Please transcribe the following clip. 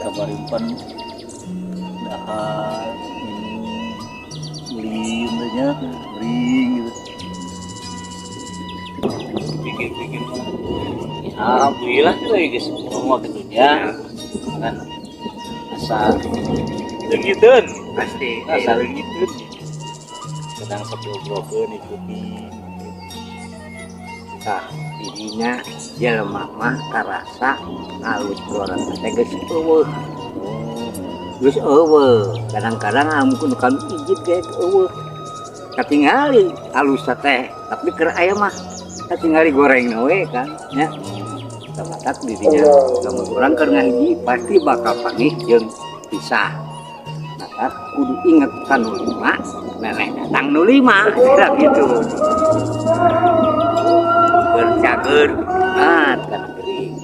Kamari pan dahar minum ulin teh nya, ring gitu. Pikir-pikir mah ya, alhamdulillah sih lagi guys semua gitu nya kan, asa leungiteun. Pasti. Asa leungiteun sedang sok diobrolkeun, ikuti. Tah, dirinya jelema mah karasa alus goreng teh geus euweuh. Geus euweuh. Kadang-kadang amun kan ijid ge euweuh. Katingali alus teh, tapi keur aya mah katingali goreng we kan nya. Tamatak dirinya lamun urang keur ngahiji pasti bakal panggih jeung pisah. Maka kudu inget ka nu lima, neneh datang nu lima, kira gitu. Bercager, ah, kana gering.